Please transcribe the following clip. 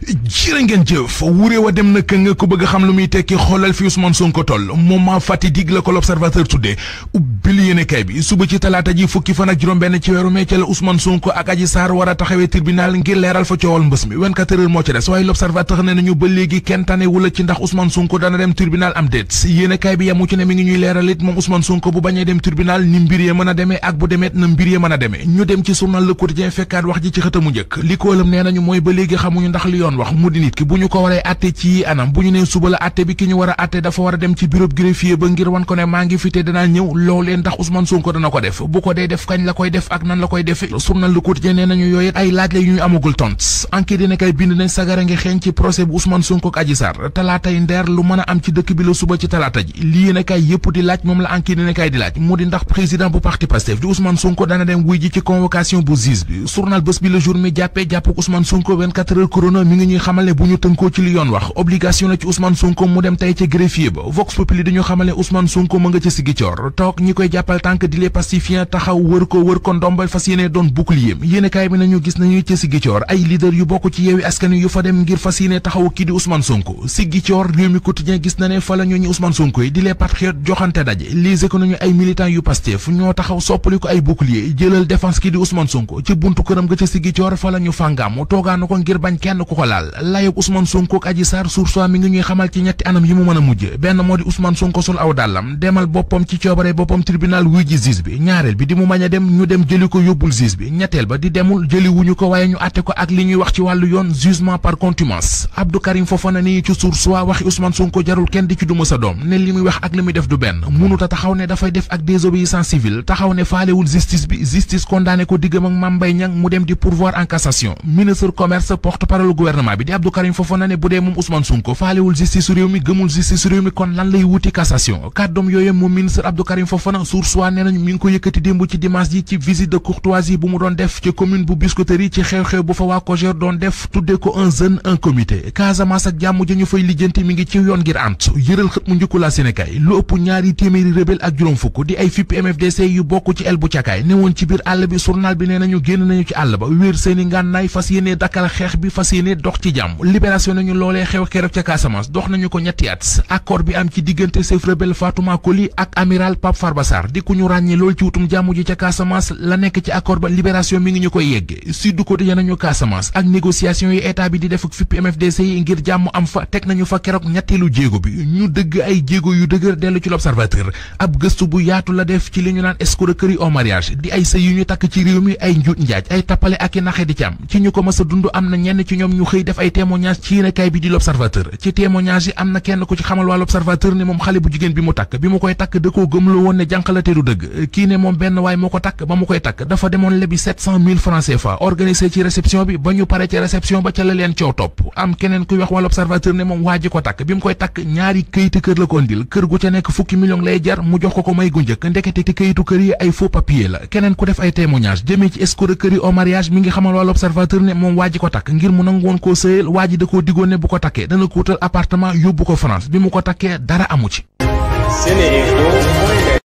jërë ngeen jëf wuré wa dem na këng ku bëgg xam lu muy tekki xoolal fi Ousmane Sonko toll moment fatidique la ko l'Observateur tuddee ubbil yéenekaay bi suba ci talaata ji fukki fan ak juróom-benn ci weeru mai ca la Ousmane Sonko ak Adji Sarr war a taxawee tribunal ngir leeral fa coowal mbës mi 24 heures moo ci des waaye l'Observateur ne nañu ba léegi kenn tane wula ci ndax Ousmane Sonko dana dem tribunal am déet yéenekaay bi yamu ci ne mi ngi ñuy leeral it moom Ousmane Sonko bu bañee dem tribunal ni mbir yee mën a demee ak bu demeet na mbir yee mën a demee ñu dem ci journal Le Quotidien fekkaat wax ji ci xëtamu njëkk li ko ëlëm nee nañu mooy ba léegi xamuñu ndax li yoon wax mu di nit ki bu ñu ko waree atte ci anam bu ñu nee suba la atte bi ki ñu war a atte dafa war a dem ci bureau greffier ba ngir wan ko ne maa ngi fi te danaa ñëw loolee ndax Ousmane Sonko dana ko def bu ko dee def kañ la koy def ak nan la koy defe journal Le Quotidien nee nañu yooyu ay laaj la yu ñu amagul tont enquête dina kay bind nañ sagara ngi xeeñ ci procès bu Ousmane Sonko ak Adji Sarr talaatay ndeer lu mën a am ci dëkk bi la suba ci talaata ji lii na kay yëpp di laaj moom la enquête dina kay di laaj mu di ndax président bu parti Pastef di Ousmane Sonko dana dem wuy ji ci convocation bu juge bi journal Bës Bi Le Jour mi jàppee jàpp Ousmane Sonko 24 heures chrono mi ngi ñuy xamal ne bu ñu tënkoo ci li yoon wax obligation la ci Ousmane Sonko mu dem tey ca greffier ba Vox Populi dañu xamal ne Ousmane Sonko mu nga ca Ziguinchor toog ñi koy jàppal tànk di les pacifiens taxaw wër ko ndombal fas yéene doon bouclier yéene kaay bi nañu gis nañu ca Ziguinchor ay leader yu bokk ci Yewwi Askan Wi yu fa dem ngir fas yéene taxaw kii di Ousmane Sonko Ziguinchor Rewmi Quotidien gis na ne fa la ñooñu Ousmane Sonko yi di les patriotes joxante daje lise ko nañu ay militants yu Pastef ñoo taxaw soppali ko ay bouclier jëlal défense kii di Ousmane Sonko ci buntu këram ga ca Ziguinchor fa la ñu fàngaam toogaanu ko ngir bañ kenn ku ko laal layob Ousmane Sonko ak Adji Sarr Source A mi ngi ñuy xamal ci ñetti anam yi mu mën a mujj benn moo di Ousmane Sonko sol aw dàllam demal boppam ci coobare boppam tribunal wuy ji juge bi ñaareel bi di mu mañ a dem ñu dem jëli ko yóbbul juge bi ñetteel ba di demul jëli wuñu ko waaye ñu àtte ko ak li ñuy wax ci wàllu yoon jugement par contumace Abdou Karim Fofana ni ci Source A waxi Ousmane Sonko jarul kenn di ci duma sa doom ne li muy wax ak li muy def du benn mënuta taxaw ne dafay def ak désobéissance civile taxaw ne faalewul justice bi justice condamné ko diggam ak Mame Mbaye Niang mu dem di pourvoir en cassation ministre commerce porte-parole gouvernement bi di Abdou Karim Fofana ne bu dee moom Ousmane Sonko faalewul justice réew mi gëmul justice réew mi kon lan lay wuti cassation kàddoom yooyu moom ministre Abdou Karim Fofana Source A nee nañu mi ngi ko yëkkati démb ci dimanche ji ci visite de courtoisie bu mu doon def ci commune bu Biscuiterie ci xew-xew bu fa waa COJER doon def tuddee ko un jeune un comité Casamance ak jàmm ja ñu fay lijjanti mi ngi ci yoon ngir ant yëral xët mu njëkku la Sénégal lu ëpp ñaari téeméeri rebelle ak juróom fukk di ay FIP MFDC yu bokk ci el bu cakaay newoon ci biir àll bi journal bi nee nañu génn nañu ci àll ba wéer seeni ngànnaay fas yéene dakkal xeex bi fas yéene dox ci jàmm libération nañu loolee xew keroog ca Casamance dox nañu ko ñetti at accord bi am ci diggante chef rebelle Fatouma Koli ak amiral Pape Farba Sarr di ku ñu ràññee lool ci wutum jàmm ji ca Casamance la nekk ci accord ba libération mi ngi ñu koy yegge Sud Quotidien nañu Casamance ak négociation yi état bi di def ak FIP MFDC yi ngir jàmm am fa teg nañu fa keroog ñetteelu jéego bi ñu dëgg ay jéego yu dëgër dellu ci l'Observateur ab gëstu bu yaatu la def ci li ñu naan escroquerie au mariage di ay sëy yu ñu takk ci réew mi ay njuut njaaj ay tappale ak i naxe di ci am ci ñu ko mës a dund am na ñenn ci ñoom ñu xëy def ay témoignage ci yéenekaay bi di l'Observateur ci témoignage yi am na kenn ku ci xamal waa l'Observateur ne moom xale bu jigéen bi mu takk bi mu koy takk da koo gëmloo woon ne jànqalate du dëgg kii ne moom benn waay moo ko takk ba mu koy takk dafa demoon lebi 700 000 francs CFA organisé ci réception bi ba ñu pare ci réception ba ca la leen coow topp am keneen kuy wax waa l'Observateur ne moom waa ji ko takk bi mu koy takk ñaari këyitu kër la ko ndil kër gu ca nekk fukki million lay jar mu jox ko may gu njëkk ndekete te këyitu kër yi ay faux papier la keneen ku def ay témoignage jëmee ci escroquerie au mariage mi ngi xamal waa l'Observateur ne moom waa ji ko takk ngir mu nangu woon koo sëyal waa ji da koo digoon ne bu ko takkee dana ko wutal appartement yóbbu ko France bi mu ko takkee dara amu ci.